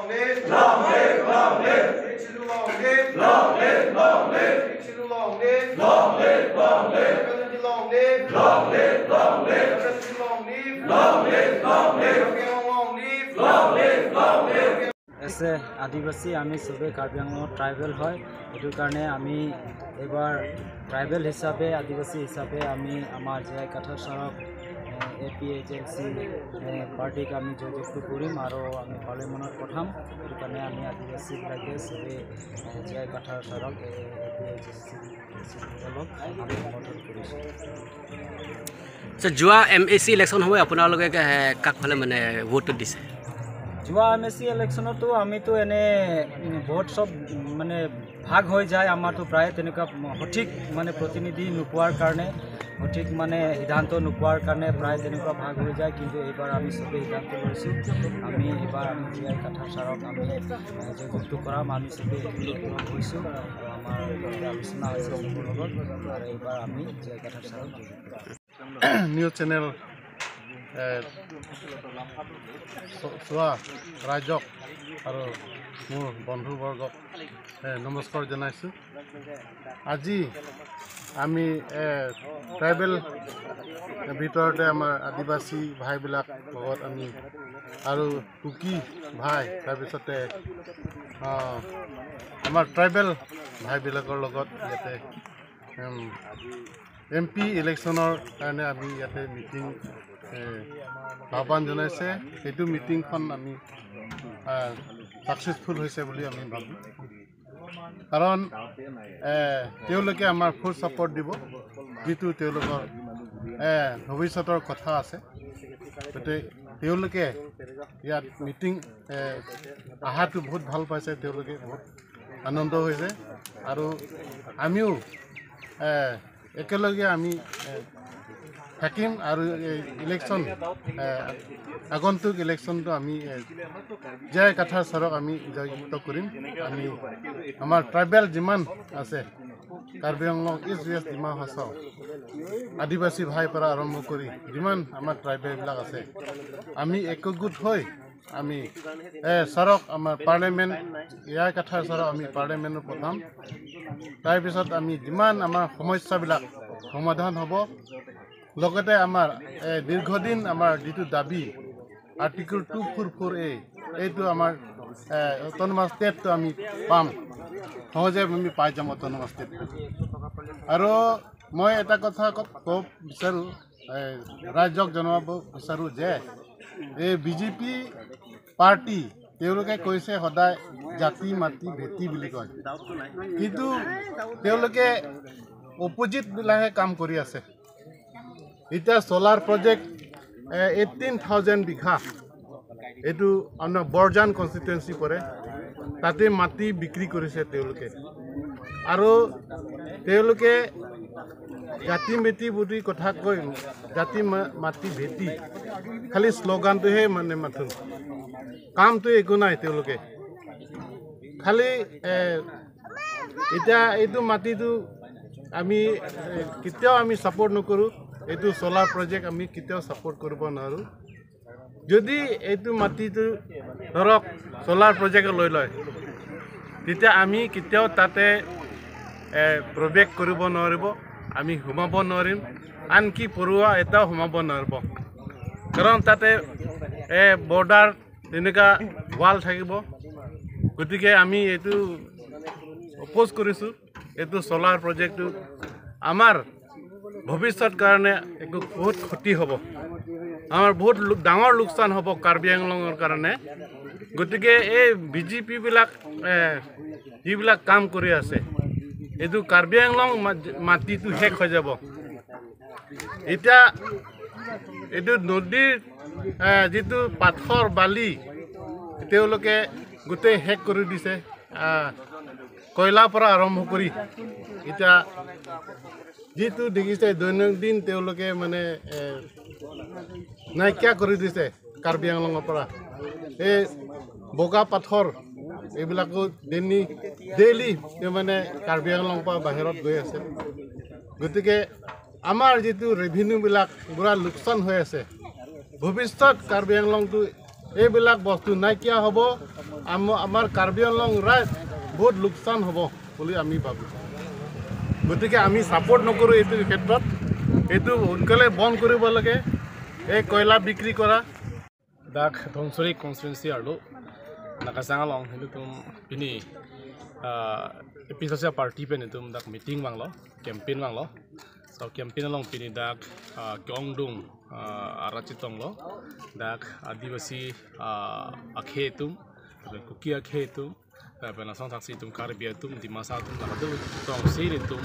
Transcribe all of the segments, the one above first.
live! Long live! Long live! Long live! Long live! Long live! Long live! Long live! Long live! Long live! Long live! Long live! Long live! Long live! Long live! Long live! Long live! Long live! As a আদিবাসী আমি চবেই কাৰ্বি আংলঙৰ tribal হয়। সেইটো কাৰণে আমি এইবাৰ tribal হিচাপে, আদিবাসী হিচাপে আমি আমাৰ জে আই কাথাৰ ছাৰক, এপিএইচএলচি পাৰ্টীক আমি জয়যুক্ত কৰিম আৰু আমি পাৰ্লিমেণ্টত পঠাম। সেইটো কাৰণে আমি আদিবাসীবিলাকে চবেই জে আই কাথাৰ ছাৰক, এপিএইচএলচি দলক আমি সমৰ্থন কৰিছোঁ। আচ্ছা, যোৱা এমএচি ইলেকশ্যন সময় আপোনালোকে কাক ফালে মানে ভোটটো দিছে? যোৱা এমএচি ইলেকশ্যনতো আমিতো এনে ভোট চব মানে ভাগ হৈ যায়। আমাৰতো প্ৰায় তেনেকুৱা সঠিক মানে প্ৰতিনিধি নোপোৱাৰ কাৰণে, সঠিক মানে সিদ্ধান্ত নোপোৱাৰ কাৰণে প্ৰায় তেনেকুৱা ভাগ হৈ যায়। কিন্তু এইবাৰ আমি চবেই সিদ্ধান্ত লৈছোঁ, আমি এইবাৰ আমি জে আই কাথাৰ ছাৰক আমি জয়যুক্ত কৰাম। আমি চবেই একলগ হৈছোঁ আৰু আমাৰ আলোচনা হৈছে চবৰ লগত আৰু এইবাৰ আমি জে আই কাথাৰ ছাৰক জয়যুক্ত কৰাম। নিউজ চেনেল চোৱা ৰাইজক আৰু মোৰ বন্ধুবৰ্গক নমস্কাৰ জনাইছোঁ। আজি আমি ট্ৰাইবেল ভিতৰতে আমাৰ আদিবাসী ভাইবিলাক লগত আমি আৰু কুকি ভাই, তাৰপিছতে আমাৰ ট্ৰাইবেল ভাইবিলাকৰ লগত ইয়াতে এমপি ইলেকশ্যনৰ কাৰণে আমি ইয়াতে মিটিং আহ্বান জনাইছে। সেইটো মিটিংখন আমি ছাকচেছফুল হৈছে বুলি আমি ভাবোঁ, কাৰণ তেওঁলোকে আমাৰ ফুল ছাপৰ্ট দিব, যিটো তেওঁলোকৰ ভৱিষ্যতৰ কথা আছে। গতিকে তেওঁলোকে ইয়াত মিটিং অহাটো বহুত ভাল পাইছে, তেওঁলোকে বহুত আনন্দ হৈছে আৰু আমিও একেলগে আমি থাকিম আৰু এই ইলেকশ্যন, আগন্তুক ইলেকশ্যনটো আমি জে আই কাথাৰ ছাৰক আমি জয়যুক্ত কৰিম। আমি আমাৰ ট্ৰাইবেল যিমান আছে, কাৰ্বি আংলং, ইষ্ট ৱেষ্ট ডিমা হাছাও আদিবাসী ভাইৰ পৰা আৰম্ভ কৰি যিমান আমাৰ ট্ৰাইবেলবিলাক আছে, আমি একগোট হৈ আমি ছাৰক আমাৰ পাৰ্লিয়ামেণ্ট, ইয়াৰ কাথাৰ ছাৰক আমি পাৰ্লিয়ামেণ্টত পঠাম। তাৰপিছত আমি যিমান আমাৰ সমস্যাবিলাক সমাধান হ'ব, লগতে আমাৰ দীৰ্ঘদিন আমাৰ যিটো দাবী আৰ্টিকল 244A, এইটো আমাৰ অট'নমাছ ষ্টেটটো আমি পাম, সহজে আমি পাই যাম অট'নমাছ ষ্টেটটো। আৰু মই এটা কথা ক'ব বিচাৰোঁ, ৰাইজক জনাব বিচাৰোঁ যে এই বিজেপি পাৰ্টি তেওঁলোকে কৈছে সদায় জাতি মাটি ভেটি বুলি কয়, কিন্তু তেওঁলোকে অপজিটবিলাকে কাম কৰি আছে। এতিয়া চ'লাৰ প্ৰজেক্ট 18,000 বিঘা, এইটো আপোনাৰ বৰজান কনষ্টিটুৱেঞ্চি পৰে, তাতে মাটি বিক্ৰী কৰিছে তেওঁলোকে। আৰু তেওঁলোকে জাতি মেটি বুলি কথা কৈ জাতি মাটি ভেটি খালি শ্লোগানটোহে মানে মাথোন, কামটো একো নাই। তেওঁলোকে খালি এতিয়া এইটো মাটিটো আমি কেতিয়াও আমি ছাপৰ্ট নকৰোঁ, এইটো চ'লাৰ প্ৰজেক্ট আমি কেতিয়াও ছাপৰ্ট কৰিব নোৱাৰোঁ। যদি এইটো মাটিটো ধৰক চ'লাৰ প্ৰজেক্ট লৈ লয়, তেতিয়া আমি কেতিয়াও তাতে প্ৰৱেশ কৰিব নোৱাৰিব, আমি সোমাব নোৱাৰিম, আনকি পৰুৱা এটাও সোমাব নোৱাৰিব, কাৰণ তাতে বৰ্ডাৰ তেনেকুৱা ৱাল থাকিব। গতিকে আমি এইটো অপ'জ কৰিছোঁ। এইটো চ'লাৰ প্ৰজেক্টটো আমাৰ ভৱিষ্যত কাৰণে একো বহুত ক্ষতি হ'ব, আমাৰ বহুত ডাঙৰ লোকচান হ'ব কাৰ্বি আংলঙৰ কাৰণে। গতিকে এই বিজেপিবিলাক যিবিলাক কাম কৰি আছে, এইটো কাৰ্বি আংলং মাটিটো শেষ হৈ যাব। এতিয়া এইটো নদীৰ যিটো পাথৰ বালি তেওঁলোকে গোটেই শেষ কৰি দিছে, কয়লাৰ পৰা আৰম্ভ কৰি এতিয়া যিটো দেখিছে দৈনন্দিন তেওঁলোকে মানে নাইকিয়া কৰি দিছে কাৰ্বি আংলঙৰ পৰা। এই বগা পাথৰ এইবিলাকো ডেইলি মানে কাৰ্বি আংলঙৰ পৰা বাহিৰত গৈ আছে। গতিকে আমাৰ যিটো ৰেভিনিউবিলাক পূৰা লোকচান হৈ আছে, ভৱিষ্যত কাৰ্বি আংলংটো এইবিলাক বস্তু নাইকিয়া হ'ব, আমাৰ কাৰ্বি আংলং ৰাইজ বহুত লোকচান হ'ব বুলি আমি ভাবোঁ। গতিকে আমি ছাপোৰ্ট নকৰোঁ এইটো ক্ষেত্ৰত, এইটো সোনকালে বন্ধ কৰিব লাগে এই কয়লা বিক্ৰী কৰা। দাক ধনচুৰি কনষ্টিটুৱেঞ্চি আৰু নাকাচাঙালং সেইটো তুম পিনি এপিচে পাৰ্টি পেনে তুম দাক মিটিং বাংল কেম্পেইন বাংল চ কেম্পেইন লং পিনি দাক kyongdung arachitong lo dak adivasi akhe tum kuki akhe tum ta nasong taksi tum karbia tum dimasa tum lakadu tong si tum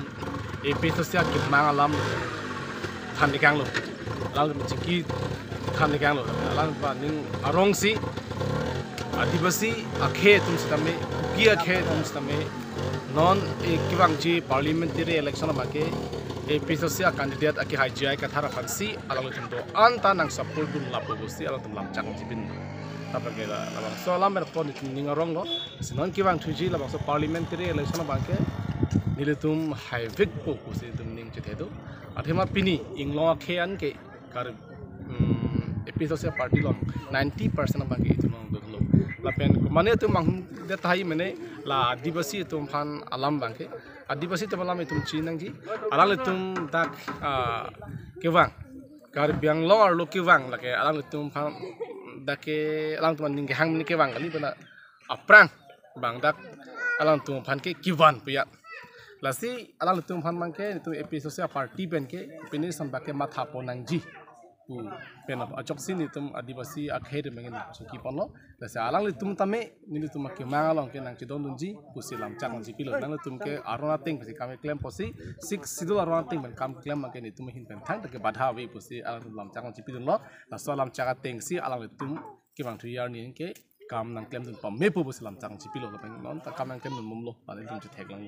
episosia kimang alam thanikang lo lang chiki thanikang lo lang pa ning arong si adivasi akhe tum sitame kuki akhe tum sitame non e kiwangji parliamentary election amake episosia candidate aki hijai kathara fansi alang tum do anta nang support dum lapo bosi alang tum lamchak jibin tapake la labang so lam mer pon ning arong lo sinon kiwang thuji labang so parliamentary election amake niletum hivik po kusi tum ning chethedo athema pini inglo akhe an ke kar episosia party long 90% amake itum lo lapen mane tum mang de thai mane la adivasi tum phan alam bangke adivasi tum alam tum chinangji alal tum dak kewang kar biang lo arlo kewang lake alam tum phan dake alam tum ning hang ni kewang kali bana aprang bang dak alam tum phan ke kiwan puya lasi alam tum phan mangke tum episosia party pen ke pini sambake matha ponangji pen achok sin tum adivasi akher mengin suki ponlo lasi alang tum tame nili tum ke mangalong ke nang chidon dunji pusi lam chang ji pilo nang tum ke arona ting pusi kam claim posi six sidul arona ting ben kam claim ke ni tum hin pen thang ke badha wi pusi alang tum lam chang ji pilo lo la lam chaka ting si alang tum ke bang thuyar ni ke kam nang claim dun pam me pu pusi lam chang ji pilo la pen non ta kam nang claim dun mum lo alang tum chi thek lang.